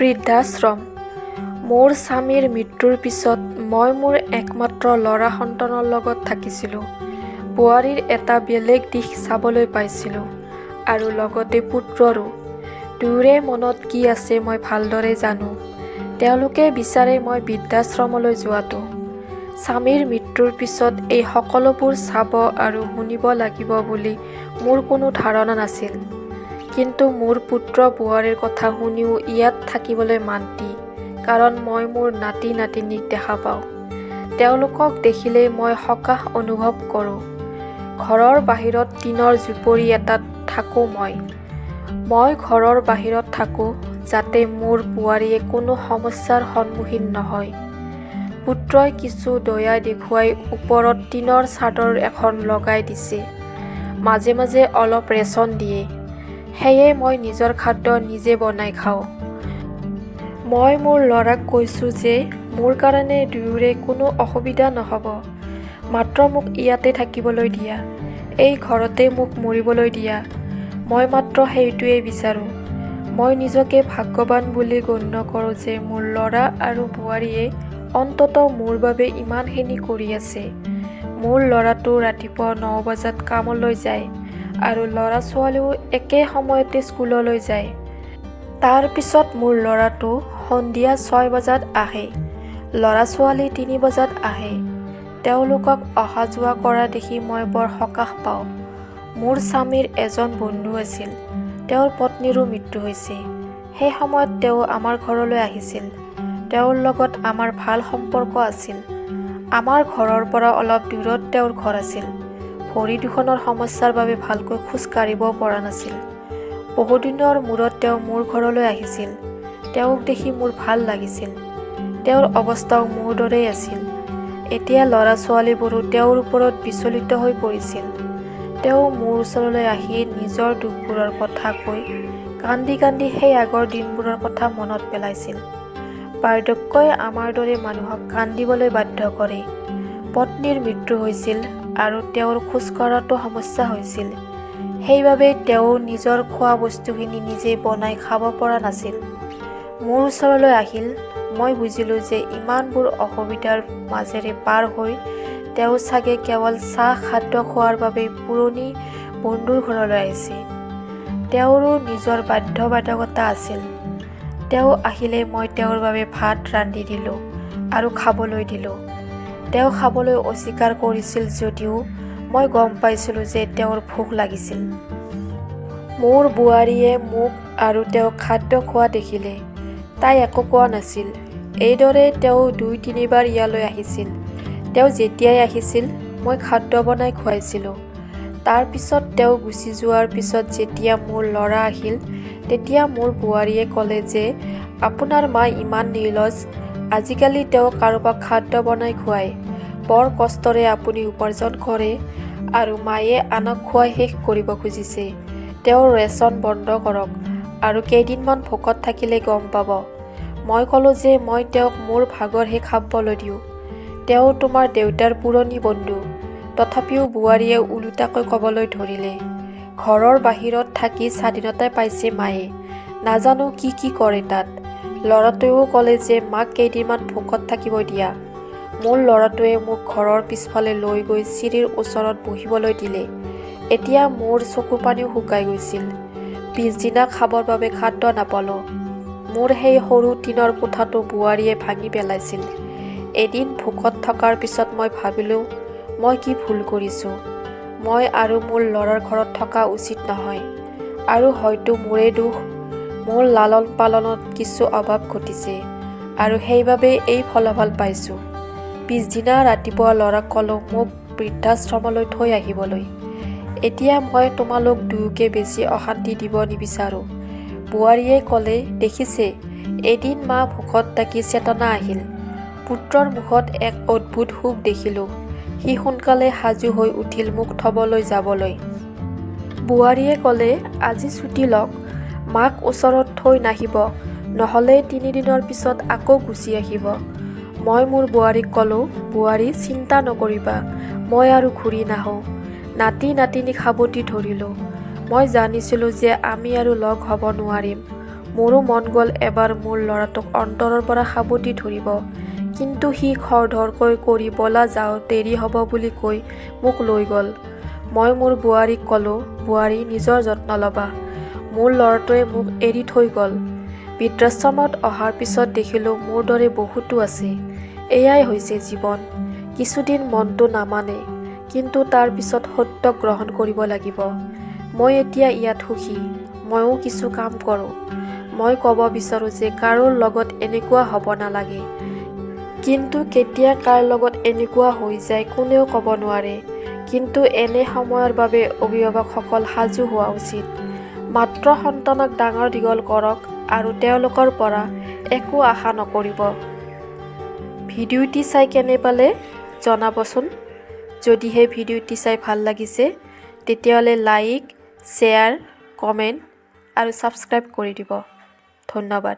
বৃদ্ধাশ্ৰম। মোৰ স্বামীৰ মৃত্যুৰ পিছত মই মোৰ একমাত্ৰ ল'ৰা সন্তানৰ লগত থাকিছিলোঁ। বোৱাৰীৰ এটা বেলেগ দিশ চাবলৈ পাইছিলোঁ আৰু লগতে পুত্ৰৰো। দুয়োৰে মনত কি আছে মই ভালদৰে জানো। তেওঁলোকে বিচাৰে মই বৃদ্ধাশ্ৰমলৈ যোৱাটো। স্বামীৰ মৃত্যুৰ পিছত এই সকলোবোৰ চাব আৰু শুনিব লাগিব বুলি মোৰ কোনো ধাৰণা নাছিল। কিন্তু মোৰ পুত্ৰ বোৱাৰীৰ কথা শুনিও ইয়াত থাকিবলৈ মান্তি, কাৰণ মই মোৰ নাতি নাতিনীক দেখা পাওঁ। তেওঁলোকক দেখিলেই মই সকাহ অনুভৱ কৰোঁ। ঘৰৰ বাহিৰত টিনৰ জুপুৰি এটাত থাকোঁ মই। মই ঘৰৰ বাহিৰত থাকোঁ যাতে মোৰ বোৱাৰীয়ে কোনো সমস্যাৰ সন্মুখীন নহয়। পুত্ৰই কিছু দয়া দেখুৱাই ওপৰত টিনৰ চাদৰ এখন লগাই দিছে। মাজে মাজে অলপ ৰেচন দিয়ে। সেয়ে মই নিজৰ খাদ্য নিজে বনাই খাওঁ। মই মোৰ ল'ৰাক কৈছোঁ যে মোৰ কাৰণে দুয়োৰে কোনো অসুবিধা নহ'ব। মাত্ৰ মোক ইয়াতে থাকিবলৈ দিয়া। এই ঘৰতে মোক মৰিবলৈ দিয়া। মই মাত্ৰ সেইটোৱেই বিচাৰোঁ। মই নিজকে ভাগ্যৱান বুলি গণ্য কৰোঁ যে মোৰ ল'ৰা আৰু বোৱাৰীয়ে অন্ততঃ মোৰ বাবে ইমানখিনি কৰি আছে। মোৰ ল'ৰাটো ৰাতিপুৱা 9 বজাত কামলৈ যায় আৰু ল'ৰা-ছোৱালীও একে সময়তে স্কুললৈ যায়। তাৰ পিছত মোৰ ল'ৰাটো সন্ধিয়া 6 বজাত আহে। ল'ৰা-ছোৱালী 3 বজাত আহে। তেওঁলোকক অহা-যোৱা কৰা দেখি মই বৰ সকাহ পাওঁ। মোৰ স্বামীৰ এজন বন্ধু আছিল। তেওঁৰ পত্নীৰো মৃত্যু হৈছে। সেই সময়ত তেওঁ আমাৰ ঘৰলৈ আহিছিল। তেওঁৰ লগত আমাৰ ভাল সম্পৰ্ক আছিল। আমাৰ ঘৰৰ পৰা অলপ দূৰত তেওঁৰ ঘৰ আছিল। ভৰি দুখনৰ সমস্যাৰ বাবে ভালকৈ খোজ কাঢ়িবও পৰা নাছিল। বহুদিনৰ মূৰত তেওঁ মোৰ ঘৰলৈ আহিছিল। তেওঁক দেখি মোৰ ভাল লাগিছিল। তেওঁৰ অৱস্থাও মোৰ দৰেই আছিল। এতিয়া ল'ৰা-ছোৱালীবোৰো তেওঁৰ ওপৰত বিচলিত হৈ পৰিছিল। তেওঁ মোৰ ওচৰলৈ আহি নিজৰ দুখবোৰৰ কথা কৈ কান্দি কান্দি সেই আগৰ দিনবোৰৰ কথা মনত পেলাইছিল। বাৰ্ধক্যই আমাৰ দৰে মানুহক কান্দিবলৈ বাধ্য কৰে। পত্নীৰ মৃত্যু হৈছিল আৰু তেওঁৰ খোজ কঢ়াতো সমস্যা হৈছিল। সেইবাবেই তেওঁ নিজৰ খোৱা বস্তুখিনি নিজে বনাই খাব পৰা নাছিল। মোৰ ওচৰলৈ আহিল। মই বুজিলোঁ যে ইমানবোৰ অসুবিধাৰ মাজেৰে পাৰ হৈ তেওঁ চাগে কেৱল চাহ খাদ্য খোৱাৰ বাবেই পুৰণি বন্ধুৰ ঘৰলৈ আহিছে। তেওঁৰো নিজৰ বাধ্যবাধকতা আছিল। তেওঁ আহিলে মই তেওঁৰ বাবে ভাত ৰান্ধি দিলোঁ আৰু খাবলৈ দিলোঁ। তেওঁ খাবলৈ অস্বীকাৰ কৰিছিল যদিও মই গম পাইছিলোঁ যে তেওঁৰ ভোক লাগিছিল। মোৰ বোৱাৰীয়ে মোক আৰু তেওঁক খাদ্য খোৱা দেখিলে। তাই একো কোৱা নাছিল। এইদৰে তেওঁ 2-3 বাৰ ইয়ালৈ আহিছিল। তেওঁ যেতিয়াই আহিছিল, মই খাদ্য বনাই খুৱাইছিলোঁ। তাৰ পিছত তেওঁ গুচি যোৱাৰ পিছত যেতিয়া মোৰ ল'ৰা আহিল, তেতিয়া মোৰ বোৱাৰীয়ে ক'লে যে আপোনাৰ মা ইমান নিৰ্লজ্জ, আজিকালি তেওঁ কাৰোবাক খাদ্য বনাই খুৱায়। বৰ কষ্টৰে আপুনি উপাৰ্জন কৰে আৰু মায়ে আনক খুৱাই শেষ কৰিব খুজিছে। তেওঁৰ ৰেচন বন্ধ কৰক আৰু কেইদিনমান ভোকত থাকিলে গম পাব। মই ক'লোঁ যে মই তেওঁক মোৰ ভাগৰহে খাবলৈ দিওঁ। তেওঁ তোমাৰ দেউতাৰ পুৰণি বন্ধু। তথাপিও বোৱাৰীয়ে ওলোটাকৈ ক'বলৈ ধৰিলে। ঘৰৰ বাহিৰত থাকি স্বাধীনতা পাইছে মায়ে। নাজানো কি কি কৰে তাত। ল'ৰাটোৱেও ক'লে যে মাক কেইদিনমান ভোকত থাকিব দিয়া। মোৰ ল'ৰাটোৱে মোক ঘৰৰ পিছফালে লৈ গৈ চিৰিৰ ওচৰত বহিবলৈ দিলে। এতিয়া মোৰ চকুপানীও শুকাই গৈছিল। পিছদিনা খাবৰ বাবে খাদ্য নাপালোঁ। মোৰ সেই সৰু টিনৰ কোঠাটো বোৱাৰীয়ে ভাঙি পেলাইছিল। এদিন ভোকত থকাৰ পিছত মই ভাবিলোঁ মই কি ভুল কৰিছোঁ। মই আৰু মোৰ ল'ৰাৰ ঘৰত থকা উচিত নহয়। আৰু হয়তো মোৰেই দোষ। মোৰ লালন পালনত কিছু অভাৱ ঘটিছে আৰু সেইবাবেই এই ফলাফল পাইছোঁ। পিছদিনা ৰাতিপুৱা ল'ৰাক ক'লোঁ মোক বৃদ্ধাশ্ৰমলৈ থৈ আহিবলৈ। এতিয়া মই তোমালোক দুয়োকে বেছি অশান্তি দিব নিবিচাৰোঁ। বোৱাৰীয়ে ক'লে, দেখিছে, এদিন মা ভোকত থাকি চেতনা আহিল। পুত্ৰৰ মুখত এক অদ্ভুত সুখ দেখিলোঁ। সি সোনকালে সাজু হৈ উঠিল মোক থ'বলৈ যাবলৈ। বোৱাৰীয়ে ক'লে, আজি ছুটী লওক। মাক ওচৰত থৈ নাহিব, নহ'লে 3 দিনৰ পিছত আকৌ গুচি আহিব। মই মোৰ বোৱাৰীক ক'লোঁ, বোৱাৰী, চিন্তা নকৰিবা, মই আৰু ঘূৰি নাহোঁ। নাতি নাতিনীক সাৱটি ধৰিলোঁ। মই জানিছিলোঁ যে আমি আৰু লগ হ'ব নোৱাৰিম। মোৰো মন গ'ল এবাৰ মোৰ ল'ৰাটোক অন্তৰৰ পৰা সাৱটি ধৰিব, কিন্তু সি খৰধৰকৈ কৰি ব'লা যাওঁ, দেৰি হ'ব বুলি কৈ মোক লৈ গ'ল। মই মোৰ বোৱাৰীক ক'লোঁ, বোৱাৰী, নিজৰ যত্ন ল'বা, মোৰ ল'ৰাটোৱে মোক এৰি থৈ গ'ল। বৃদ্ধাশ্ৰমত অহাৰ পিছত দেখিলোঁ মোৰ দৰে বহুতো আছে। এয়াই হৈছে জীৱন। কিছুদিন মনটো নামানে, কিন্তু তাৰ পিছত সত্যক গ্ৰহণ কৰিব লাগিব। মই এতিয়া ইয়াত সুখী। ময়ো কিছু কাম কৰোঁ। মই ক'ব বিচাৰোঁ যে কাৰো লগত এনেকুৱা হ'ব নালাগে। কিন্তু কেতিয়া কাৰ লগত এনেকুৱা হৈ যায় কোনেও ক'ব নোৱাৰে। কিন্তু এনে সময়ৰ বাবে অভিভাৱকসকল সাজু হোৱা উচিত। মাত্ৰ সন্তানক ডাঙৰ দীঘল কৰক আৰু তেওঁলোকৰ পৰা একো আশা নকৰিব। ভিডিঅ'টি চাই কেনে পালে জনাবচোন। যদিহে ভিডিঅ'টি চাই ভাল লাগিছে, তেতিয়াহ'লে লাইক, শ্বেয়াৰ, কমেণ্ট আৰু ছাবস্ক্ৰাইব কৰি দিব। ধন্যবাদ।